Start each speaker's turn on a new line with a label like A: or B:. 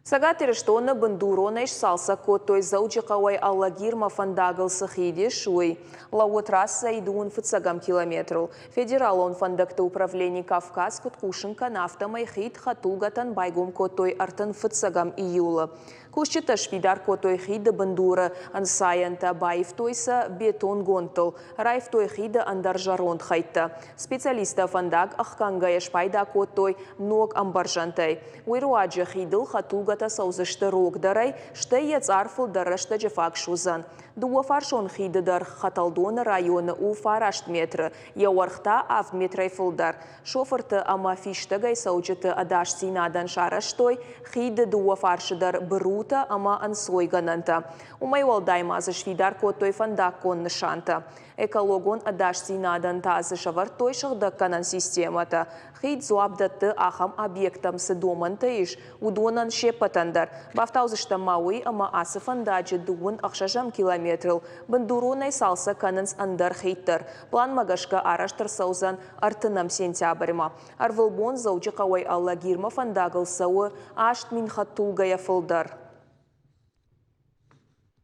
A: Цӕгат Ирыстоны бындуронӕй сцалцӕг кодтой Дзӕуджыхъӕуӕй Алагирмӕ фӕндагыл цы хид ис, уый. Лӕууы трассӕйы дыууын фыццӕгӕм километрыл. Федералон фӕндӕгты управлени «Кавказ» куыд хъусын кӕны, афтӕмӕй хид хӕдтулгӕтӕн байгом кодтой 35 июлы. Кусджытӕ сфидар кодтой хиды бындуры ӕнцайӕнтӕ, баивтой сӕ бетонгондтыл, раивтой хиды ӕндӕр зӕронд хӕйттӕ. Специалисттӕ фӕндаг ӕхгӕнгӕйӕ спайда кодтой ног ӕмбӕрзӕнтӕй. Уый руаджы хидыл хӕдтулгӕтӕ цӕудзысты рогдӕрӕй, стӕй йӕ цъар фылдӕр рӕстӕджы фаг суыдзӕн. Дыууӕфарсон хиды дӕргъ Хӕтӕлдоны районы у фараст метры, йӕ уӕрх та авд метрӕй фылдӕр. Шофырты ӕмӕ фистӕгӕй цӕуджыты ӕдасдзинадӕн сарӕзтой хиды дыууӕ фарсы дӕр бырутӕ ӕмӕ ӕнцойгӕнӕнтӕ. Уымӕй уӕлдай ма дзы сфидар кодтой фӕндаггон нысантӕ. Экологон ӕдасдзинадӕн та дзы сӕвӕрдтой сыгъдӕггӕнӕн системӕтӕ. Хид дзуапп дӕтты, ахӕм объекттӕм цы домӕнтӕ ис, уыдонӕн се ппӕтӕн дӕр. Бафтаудзыстӕм ма уый, ӕмӕ ацы фӕндаджы дыууын ӕхсӕзӕм километрыл бындуронӕй цалцӕг кӕнынц ӕндӕр хид дӕр. Планмӕ гӕсгӕ арӕзт ӕрцӕудзӕн ӕртынӕм сентябрьмӕ. Ӕрвылбон Дзӕуджыхъӕуӕй Алагирмӕ фӕндагыл цӕуы 8000 хӕдтулгӕйӕ фылдӕр.